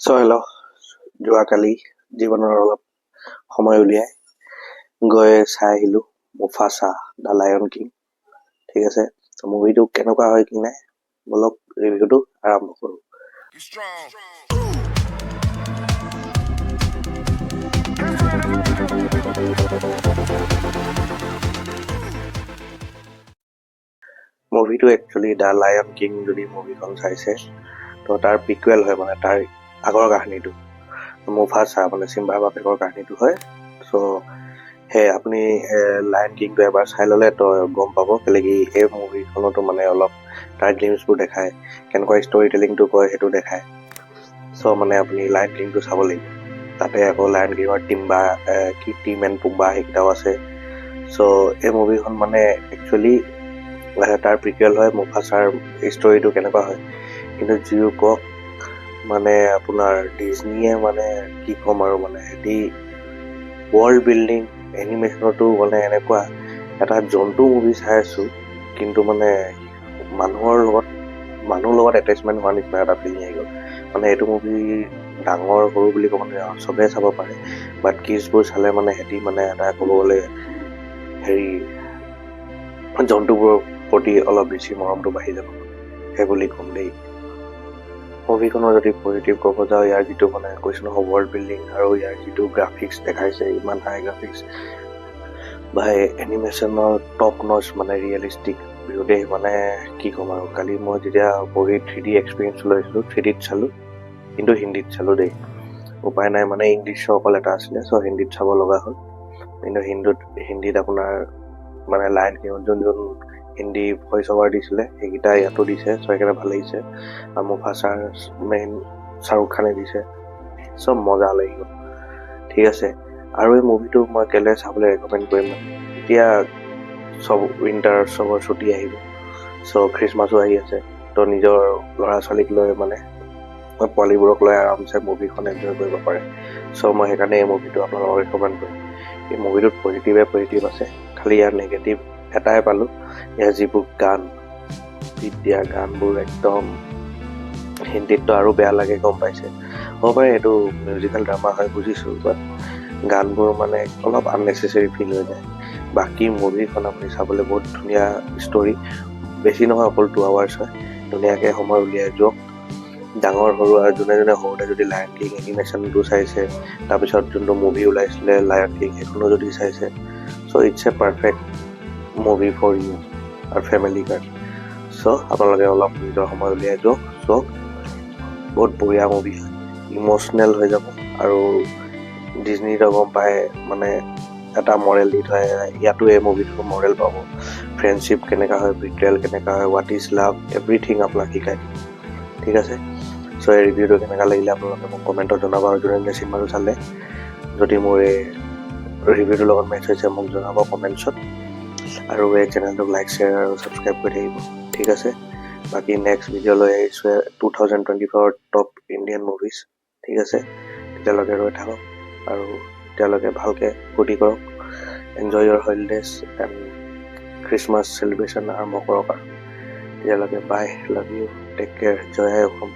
চ' hello', যোৱাকালি জীৱনৰ অলপ সময় উলিয়াই গৈ চাই আহিলোঁ মুফাচা the lion king. ঠিক আছে, মুভিটো কেনেকুৱা হয় কি নাই, ব'লক ৰিভিউটো আৰম্ভ কৰোঁ। Get strong. মুভিটো একচুৱেলি the lion king যদি মুভিখন চাইছে, তো তাৰ প্ৰিকুৱেল হয়, মানে তাৰ আগৰ কাহিনীটো, মুফাচা মানে চিম্বাৰ বাপেকৰ কাহিনীটো হয়। চ' সেই আপুনি লায়ন কিংটো এবাৰ চাই ল'লে তো গম পাব কেলে কি এই মুভিখনতো মানে অলপ তাৰ গ্লিমছবোৰ দেখায়, কেনেকুৱা ষ্টৰি টেলিংটো কয় সেইটো দেখায়। চ' মানে আপুনি লায়ন কিংটো চাব লাগিব। তাতে আকৌ লায়ন কিঙৰ টিম্বা কি টিম এণ্ড পুম্বা সেইকেইটাও আছে। চ' এই মুভিখন মানে একচুৱেলি তাৰ প্ৰিকুৱেল হয়, মুফাচাৰ ষ্টৰিটো কেনেকুৱা হয়। কিন্তু যিও কওক, মানে আপোনাৰ ডিজনীয়ে মানে কি ক'ম আৰু, মানে সিহঁতি ৱৰ্ল্ড বিল্ডিং এনিমেশ্যনতো মানে এনেকুৱা এটা জন্তু মুভি চাই আছোঁ, কিন্তু মানে মানুহৰ লগত এটেচমেণ্ট হোৱা নিচিনা এটা ফিলিং আহি গ'ল। মানে এইটো মুভি ডাঙৰ সৰু বুলি ক'ব নোৱাৰি, চবেই চাব পাৰে। বাট কিডছবোৰ চালে মানে সিহঁতি মানে এটা ক'ব গ'লে হেৰি জন্তুবোৰৰ প্ৰতি অলপ বেছি মৰমটো বাঢ়ি যাব, সেই বুলি ক'ম দেই। মুভিখনৰ যদি পজিটিভ ক'ব যাওঁ, ইয়াৰ যিটো মানে কৈছোঁ নহয় ৱৰ্ল্ড বিল্ডিং আৰু ইয়াৰ যিটো গ্ৰাফিক্স দেখাইছে, ইমান হাই গ্ৰাফিক্স বা এনিমেশ্যনৰ টপ নচ, মানে ৰিয়েলিষ্টিক ভিউ দেই। মানে কি ক'ম আৰু, কালি মই যেতিয়া বহি 3D experience লৈছিলোঁ, 3Dত চালোঁ, কিন্তু হিন্দীত চালোঁ দেই। উপায় নাই, মানে ইংলিছৰ অকল এটা আছিলে, চ' হিন্দীত চাব লগা হ'ল। কিন্তু হিন্দীত আপোনাৰ মানে লায়ন কিঙত যোন যোন হিন্দী ভইচ অভাৰ দিছিলে, সেইকেইটা ইয়াতো দিছে। চ' সেইকাৰণে ভাল লাগিছে। আৰু মুফাচাৰ মেইন শ্বাহৰুখ খানে দিছে। চব মজা লাগি গ'ল। ঠিক আছে, আৰু এই মুভিটো মই কেলৈ চাবলৈ ৰেকমেণ্ড কৰিম, মানে এতিয়া চব উইণ্টাৰ চবৰ ছুটি আহিব, চ' খ্ৰীষ্টমাছো আহি আছে, তো নিজৰ ল'ৰা ছোৱালীক লৈ, মানে পোৱালিবোৰক লৈ আৰামছে মুভিখন এনজয় কৰিব পাৰে। চ' মই সেইকাৰণে এই মুভিটো আপোনালোকক ৰেকমেণ্ড কৰিম। এই মুভিটোত পজিটিভে পজিটিভ আছে, খালি ইয়াৰ নিগেটিভ এটাই পালোঁ, ইয়াৰ যিবোৰ গান বিট দিয়া গানবোৰ একদম হিন্দীততো আৰু বেয়া লাগে, গম পাইছে। হ'ব পাৰে এইটো মিউজিকেল ড্ৰামা হয়, বুজিছোঁ, বাট গানবোৰ মানে অলপ আননেচেচেৰী ফিল হৈ যায়। বাকী মুভিখন আপুনি চাবলৈ বহুত ধুনীয়া ষ্টৰী, বেছি নহয়, অকল 2 আৱাৰ্ছ হয়। ধুনীয়াকৈ সময় উলিয়াই যাওক। ডাঙৰ সৰু আৰু যোনে যোনে সৰুতে যদি লায়ন কিং এনিমেশ্যনটো চাইছে, তাৰপিছত যোনটো মুভি ওলাইছিলে লায়ন কিং, সেইখনো যদি চাইছে, so it's a perfect movie for you আৰু ফেমিলি কাৰণে। চ' আপোনালোকে অলপ নিজৰ সময় উলিয়াই যাওক, চাওক। বহুত বঢ়িয়া মুভি হয়, ইম'চনেল হৈ যাব। আৰু ডিজনীটো গম পায়, মানে এটা মৰেল দি থয়, ইয়াতো এই মুভিটো মৰেল পাব। ফ্ৰেণ্ডশ্বিপ কেনেকুৱা হয়, বিট্ৰেল কেনেকুৱা হয়, what is love, everything আপোনাক শিকাই দিব। ঠিক আছে, চ' এই ৰিভিউটো কেনেকুৱা লাগিলে আপোনালোকে মোক কমেণ্টত জনাব। আৰু যোনে যোনে চিনেমাটো চালে, যদি মোৰ এই ৰিভিউটোৰ লগত মেচ হৈছে, মোক জনাব কমেণ্টছত। আৰু এই চেনেলটোক লাইক, শ্বেয়াৰ আৰু ছাবস্ক্ৰাইব কৰি থাকিব। ঠিক আছে, বাকী নেক্সট ভিডিঅ' লৈ আহিছোঁ 2024 top Indian movies. ঠিক আছে, তেতিয়ালৈকে ৰৈ থাকক আৰু তেতিয়ালৈকে ভালকৈ ফূৰ্তি কৰক। Enjoy your holidays and Christmas celebration আৰম্ভ কৰক। আৰু তেতিয়ালৈকে bye, love you, take care. Joy I Assam.